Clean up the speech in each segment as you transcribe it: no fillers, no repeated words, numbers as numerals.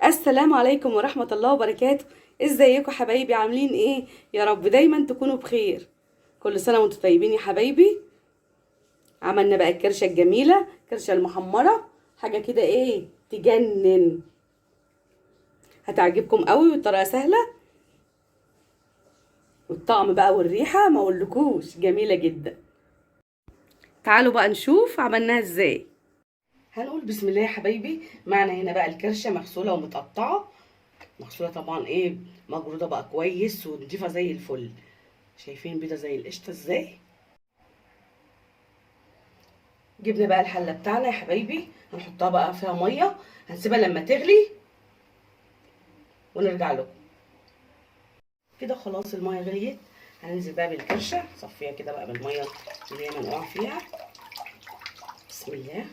السلام عليكم ورحمة الله وبركاته. ازيكم حبايبي؟ عاملين ايه؟ يا رب دايما تكونوا بخير. كل سنة وانتم طيبين يا حبايبي. عملنا بقى الكرشة الجميلة، الكرشة المحمرة، حاجة كده ايه تجنن، هتعجبكم قوي والطريقة سهلة، والطعم بقى والريحة ما اقولكوش جميلة جدا. تعالوا بقى نشوف عملناها ازاي. هنقول بسم الله يا حبايبي. معنا هنا بقى الكرشة مغسولة ومتقطعة، مغسولة طبعا ايه مجرودة بقى كويس ونضيفة زي الفل. شايفين بيضة زي القشطة ازاي؟ جبنا بقى الحلة بتاعنا يا حبايبي، هنحطها بقى فيها مية، هنسيبها لما تغلي ونرجع لكم. كده خلاص المية غليت، هننزل بقى بالكرشة، صفيها كده بقى بالمية اللي هي منقوعة فيها. بسم الله.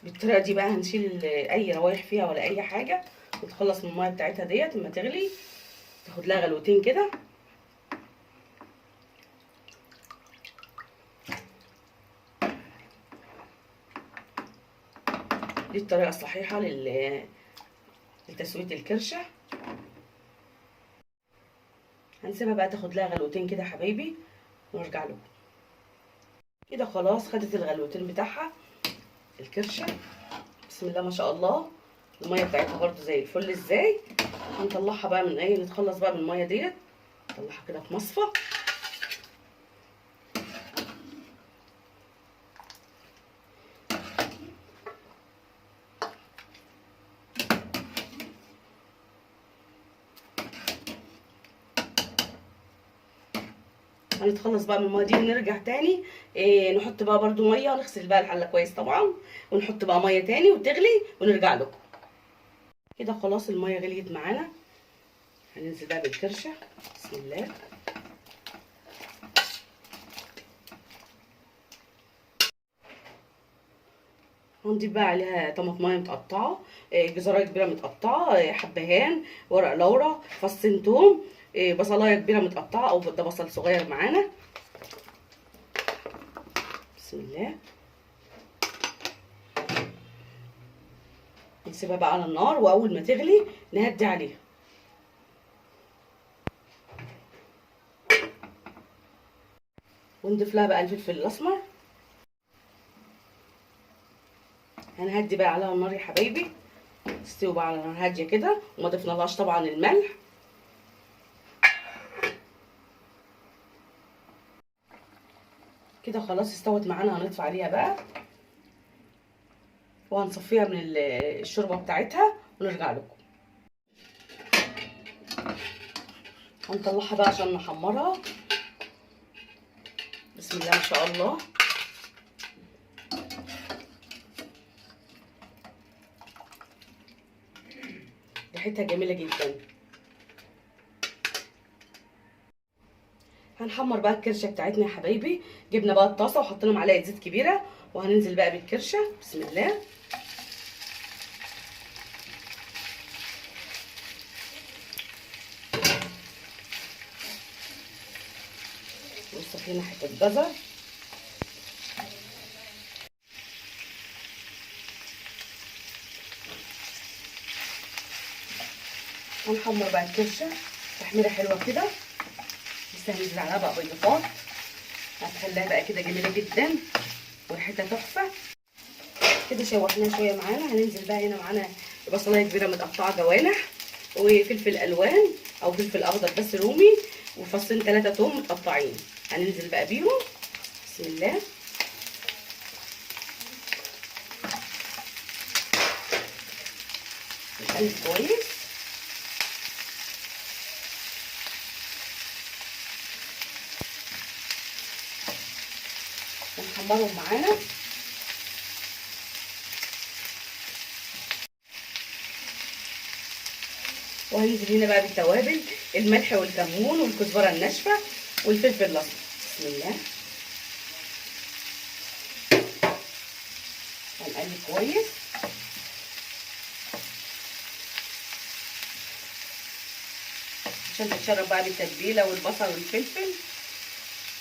بالطريقة دي بقى هنشيل اي روايح فيها ولا اي حاجة، وتخلص من المية بتاعتها ديت. لما تغلي تاخد لها غلوتين كده. دي الطريقة الصحيحة لتسوية الكرشة. هنسيبها بقى تاخد لها غلوتين كده يا حبايبي ونرجع لكم. كده خلاص خدت الغلوتين بتاعها الكرشة، بسم الله ما شاء الله. المية بتاعتها برده زي الفل ازاي. هنطلعها بقى من ايه، نتخلص بقى من المية ديت، نطلعها كده في مصفى. هنتخلص بقى من المية دي ونرجع تاني إيه نحط بقى برده مية، ونغسل بقى الحلة كويس طبعا، ونحط بقى مية تاني وتغلي ونرجع لكم. كده خلاص المية غليت معانا، هننزل بقى بالكرشه. بسم الله. هنضيف بقى عليها طماطمايه متقطعه، جزرايه كبيرة متقطعه، حبهان، ورق لورا، فصين توم، بصلايه كبيرة متقطعه او ده بصل صغير معانا. بسم الله. نسيبها بقى على النار، واول ما تغلي نهدي عليها. ونضيف لها بقى الفلفل الاسمر. هنهدي بقى عليها النار يا حبايبي، تستوي بقى على نار هادية كده، وما ضفنالهاش طبعا الملح. كده خلاص استوت معانا، هنطفي عليها بقى وهنصفيها من الشوربة بتاعتها ونرجع لكم. هنطلعها بقى عشان نحمرها. بسم الله ما شاء الله. ريحتها جميلة جدا. هنحمر بقى الكرشه بتاعتنا يا حبايبي. جبنا بقى الطاسه وحطينا معلقه زيت كبيرة، وهننزل بقى بالكرشه. بسم الله. ونصف لنا حتة جزر. هنحمر بقى الكرشه تحميره حلوة كده، لسه هننزل عليها بقى بيضات، هتخليها بقى كده جميلة جدا وريحتها تحفة. كده شوحناها شوية معانا. هننزل بقى هنا معانا بصلايه كبيرة متقطعه جوانح، وفلفل الوان او فلفل اخضر بس رومي، وفصين 3 توم متقطعين. هننزل بقى بيهم. بسم الله. نقلب كويس. ونحمرهم معانا. وهننزل هنا بقى بالتوابل، الملح والكمون والكزبره الناشفه والفلفل الاسمر. بسم الله. هنقلب كويس. عشان تتشرب بقى بالتتبيله والبصل والفلفل،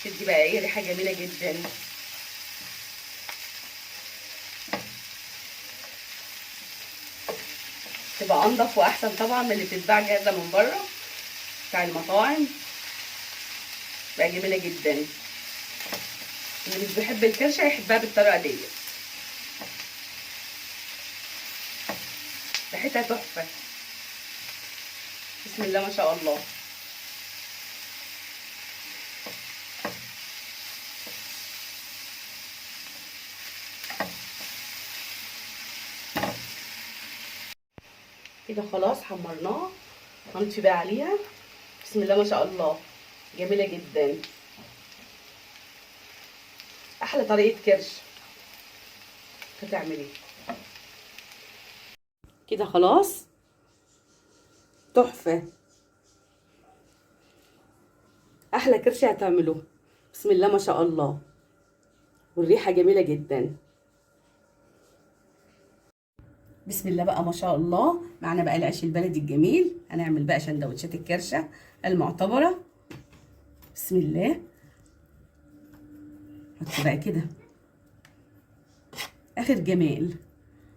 تدي بقى ايه ريحه جميلة جدا. تبقى انضف واحسن طبعا من اللي بتتباع جاهزة من بره بتاع المطاعم. بقى جميلة جدا. اللي مش بيحب الكرشه يحبها بالطريقة دي، ريحتها تحفة، بسم الله ما شاء الله. كده خلاص حمرناها، هنطفي بقى عليها. بسم الله ما شاء الله، جميلة جدا. احلى طريقه كرش هتعملي كده. خلاص تحفة، احلى كرش هتعملوه، بسم الله ما شاء الله، والريحه جميلة جدا. بسم الله بقى ما شاء الله. معنا بقى العيش البلدي الجميل، هنعمل بقى سندوتشات الكرشه المعتبرة. بسم الله، حط بقى كده اخر جمال.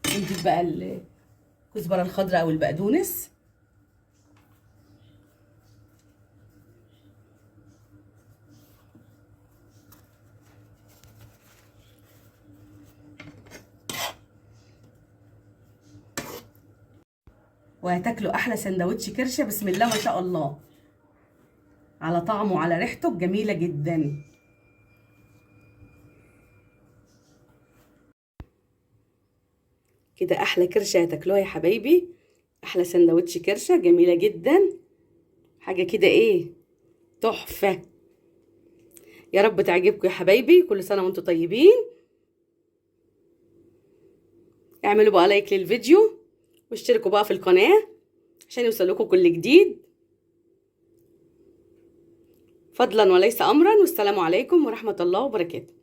نضيف بقى الكزبره الخضراء او البقدونس. وهتاكلوا احلى سندوتش كرشه، بسم الله ما شاء الله، على طعمه وعلى ريحته جميلة جدا. كده احلى كرشه هتاكلوها يا حبايبي، احلى سندوتش كرشه جميلة جدا، حاجة كده ايه تحفة. يا رب تعجبكم يا حبايبي، كل سنة وانتم طيبين. اعملوا بقى لايك للفيديو واشتركوا بقى في القناة عشان يوصلكم كل جديد، فضلا وليس امرا. والسلام عليكم ورحمة الله وبركاته.